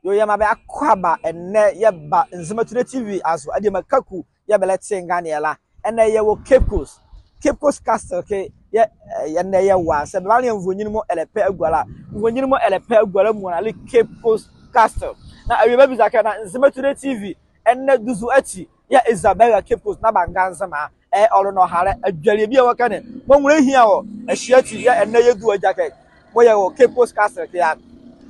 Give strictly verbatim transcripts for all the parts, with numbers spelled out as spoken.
Yoo, yɛmaa bɛ akwaaba ɛnɛ, yɛba Nzema Today TV azo, adiema Kaku yɛɛ bɛlɛte nganeɛ la. Ɛnɛ yɛwɔ Cape Coast. Cape Coast Castle ɛke yɛɛ, eh, ɛnɛ yɛwɔ a. Sɛ bɛbaha yɛ nvoninli mɔɔ ɛlɛpɛ agua la, nvoninli mɔɔ ɛlɛpɛ agua la muala le Cape Coast Castle. Na awie bɛbiza kɛ na Nzema Today TV ɛnɛ duzu ati yɛɛ eza bɛra Cape Coast na bɛanga Nzema a? Ɛɛ, ɔle nɔhalɛ. Adwelie bie wɔ ɛkɛ ne mɔɔ nwolɛ hia wɔ. Ɛhye ati yɛɛ ɛnɛ yɛdu agyakɛ mɔɔ yɛwɔ Cape Coast Castle ɛke a.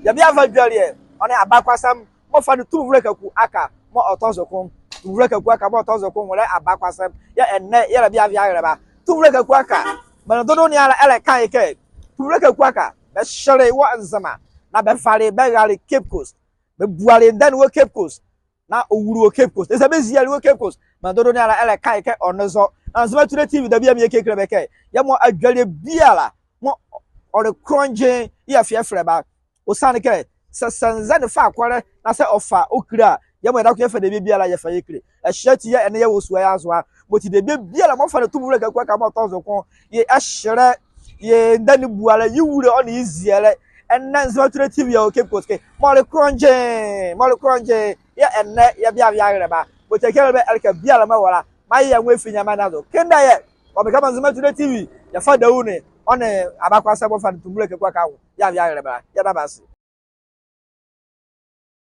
Yɛbava adwelie ɔ nee abakwasɛm mɔɔ fane Tumivolɛ Kaku Aka mɔɔ ɔtɔ zo ko. Tumivolɛ Kaku Aka mɔɔ ɔtɔ zo ko nwolɛ abakwasɛm yɛɛ ɛnɛ yɛlɛba yɛava yɛahile bɛ a. Tumivolɛ Kaku Aka, menli dodo ne ala ɛlɛka ye kɛ Tumivolɛ Kaku Aka, bɛhyele ye wɔ Nzema, na bɛvale ye bɛrale Cape Coast. Bɛbuale ye ndɛne wɔ Cape Coast, na ɔwule wɔ Cape Coast. Eza bɛziele ye wɔ Cape Coast. Menli dodo ne ala ɛlɛka ye kɛ ɔnle zɔ. Na Nzema Today TV dabie a mekile bɛ kɛ, yɛmɔ adwelie biala mɔɔ ɔle krɔngyenn yɛɛ yɛfa yɛfɛlɛ bɛ a. Ɔsiane kɛ sɛ, sɛ nzɛne fa kɔlɛ na sɛ ɔfa ɔkile a, yɛmɔ yɛdako yɛfa debie biala yɛfa yɛkile. Ɛhye ati yɛɛ ɛnɛ yɛwɔ sua ye azo a. Mɔti debie biala mɔɔ fane Tumivolɛ Kaku Aka mɔɔ ɔtɔ zo ko, ye ɛhyelɛ, ye ndɛne bualɛ, ye wule ɔ nee ye zielɛ, ɛnɛ Nzema Today TV yɛwɔ Cape Coast ɛke mɔɔ ɔle krɔngyenn, mɔɔ ɔle krɔngyenn yɛɛ ɛnɛ yɛlɛba yɛava yɛahile bɛ a. Mɔti ɛke ɛlɛba ɛleka biala mɔɔ ɛwɔ la, meaye yɛ nwo efi nyɛma ne azo. Kendɛ yɛ wɔ mekɛ mɔɔ Nzema Today TV yɛfa dawule ne ɔ nee abakwasɛm mɔɔ fane Tumivolɛ Kaku Aka nwo, yɛava yɛahile bɛ la. Yɛda bɛ ase.